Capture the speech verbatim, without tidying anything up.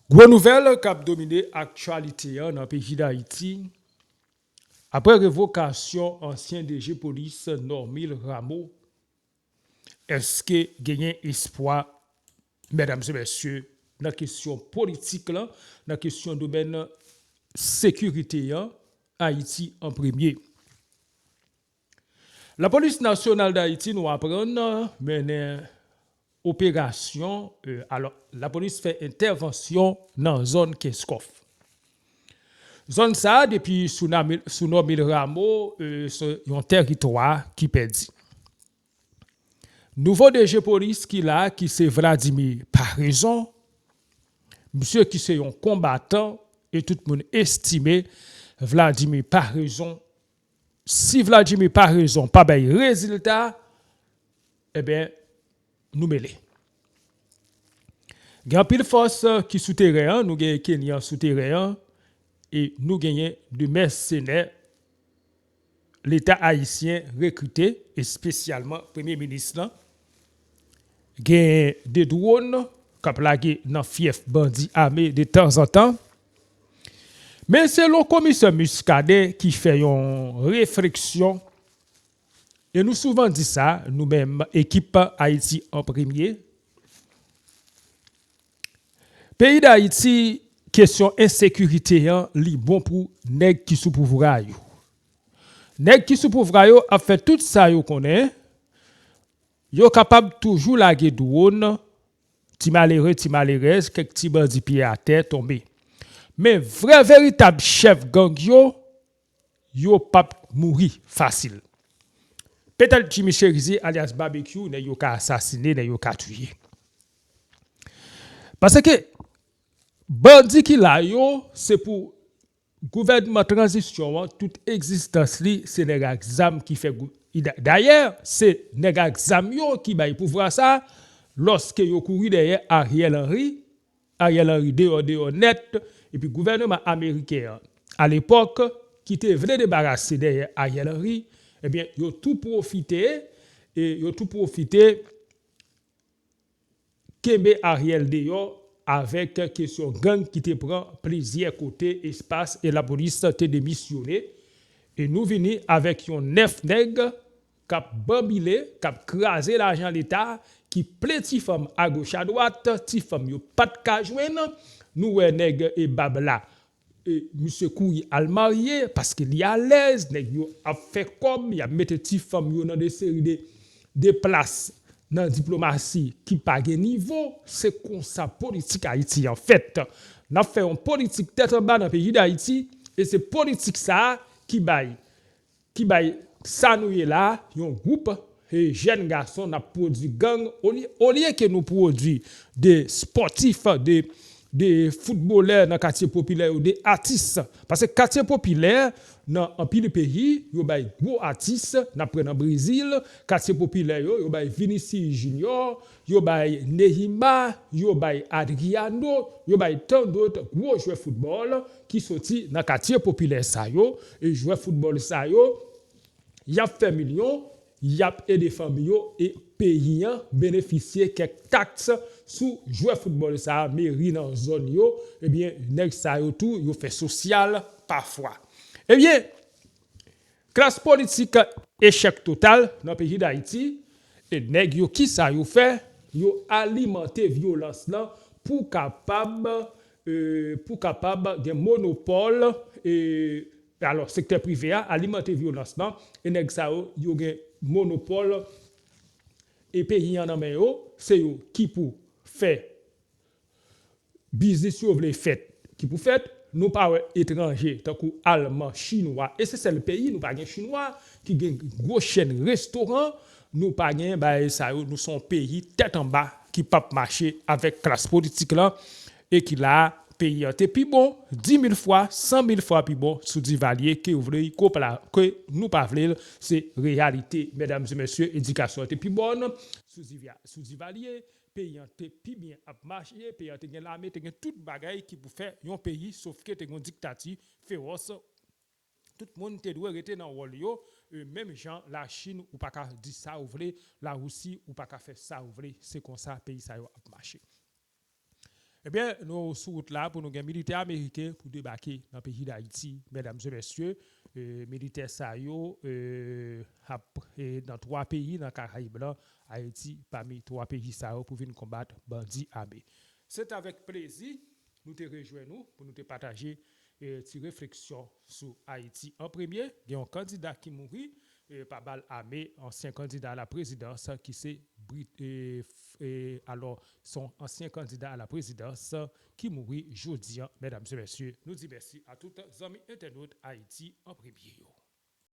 Gwo nouvèl k ap domine aktyalite an nan peyi Dayiti, apre revokasyon ansyen D G polis Normil Rameau, èske genyen espwa, medam e mesye, nan kesyon politik la, nan kesyon domèn sekirite an, Ayiti an premye? Lapolis Nasyonal Dayiti, nou aprann, mennen operasyon, e, alò, lapolis fè entèvansyon nan zòn Kenskòf. Zòn sa a, depi sou Normil Rameau, e, se yon tèritwa ki pèdi. Nouvo D G polis ki la, ki se Vladimir Paraison, misye ki se yon konbatan, e tout moun estime Vladimir Paraison, si Vladimir Paraison pa bay rezilta, ebyen, nou mele. Gen anpil fòs ki sou teren an, nou gen Kenyan sou teren an, e nou genyen de mèsenè Leta ayisyen rekrite, espesyalman Premye Minis lan. Gen de dwòn k ap lage nan fyèf bandi ame de tanzantan. Men selon Komisè Muscadin ki fè yon refleksyon, e nou souvan di sa, nou menm, ekip Ayiti an premye, peyi Dayiti, kesyon ensekirite an, li bon pou nèg ki sou pouvwa yo. Nèg ki sou pouvwa yo ap fè tout sa yo konnen, yo kapab toujou lage dwòn, ti malere, ti malerèz, kèk ti bandi pye atè tonbe. Men vrè veritab chèf gang yo, yo p ap mouri fasil. Petèt Jimmy Chérizier alyas Babekyou, nèg yo ka asasine, nèg yo ka touye. Paske bandi ki la yo, se pou gouvènman tranzisyon an, tout egzistans li, se nèg ak zam ki fè gou-, i da-, dayè, se nèg ak zam yo ki bay pouvwa sa, lòske yo kouri dèyè Ariel Henry, Ariel Henry deyò, deyò nèt, epi gouvènman ameriken an, alepòk, ki te vle debarase dèyè Ariel Henry, ebyen, yo tou pwofite, e yo tou pwofite kenbe Ariel deyò avèk kesyon gang ki te pran plizyè kote, espas, e lapolis te demisyone. E nou vini avèk yon nèf nèg k ap banbile, k ap kraze lajan Leta, ki plen ti fanm agoch adwat, ti fanm yo pa t ka jwenn. Nou wè nèg e bab la, e misye kouri al marye paske li alèz, nèg yo ap fè kòb, y ap mete ti fanm yo nan de seri de, de plas nan diplomasi ki pa gen nivo. Se konsa politik Ayiti an fèt. N ap fè yon politik tèt anba nan peyi Dayiti, e se politik sa a ki bay, ki bay sa nou ye la, yon gwoup, e, jèn gason, n ap pwodui gang, olye, olye ke nou pwodui de spòtif, de, de foutbolè nan katye popilè yo, de atis. Paske katye popilè, nan anpil peyi, yo bay gwo atis, n ap pran nan Brezil, katye popilè yo, yo bay Vinicius Junior, yo bay Neymar, yo bay Adriano, yo bay tan dòt gwo jwè foutbòl ki soti nan katye popilè sa yo, e jwè foutbòl sa yo, y ap fè milyon, y ap ede fanmi yo, e peyi an benefisye kèk taks sou jwè foutbòl sa a, meri nan zòn yo, ebyen, nèg sa yo tou, yo fè sosyal pafwa. Ebyen, klas politik echèk total nan peyi Dayiti, e nèg yo, kisa yo fè? Yo alimante vyolans lan pou kapab, e, pou kapab gen monopòl, e, alò, sektè prive a alimante vyolans lan, e nèg sa yo, yo gen monopòl, e peyi an nan men yo, se yo ki pou fè biznis yo vle fèt, ki pou fèt. Nou pa wè etranje, tankou Alman, Chinwa, e se sèl peyi, nou pa gen Chinwa, ki gen gwo chèn restoran, nou pa gen bagay sa yo, nou se yon peyi tèt anba ki p ap mache avèk klas politik lan, e ki la, peyi an te pi bon, di mil fwa, san mil fwa pi bon sou Divalye, ke w vle l, ke w pa, ke nou pa vle l, se reyalite, medam e mesye, edikasyon an te pi bòn sou Divya-, sou Divalye, peyi an te pi byen ap mache, peyi an te gen lame, te gen tout bagay ki pou fè yon peyi, sofke te gen yon diktati fewòs. Tout moun te dwe rete nan wòl yo, e, menm jan Lachin, ou pa ka di sa ou vle, Larisi, ou pa ka fè sa ou vle, se konsa peyi sa yo ap mache. Ebyen, nou sou wout la pou nou gen militè ameriken pou debake nan peyi Dayiti. Medam e mesye, e, militè sa yo e, ap e, nan twa peyi nan Karayib lan, Ayiti pami twa peyi sa yo pou vin konbat bandi ame. Se t avèk plezi nou te rejwenn nou pou nou te pataje e, ti refleksyon sou Ayiti. An premye, gen yon kandida ki mouri e, pa bal ame, ansyen kandida a la prezidans ki se Brit, e, f- e, alò, se yon ansyen kandida a la prezidans ki mouri jodi an, medam e mesye. Nou di mèsi a tout zanmi entènot Ayiti an premye yo.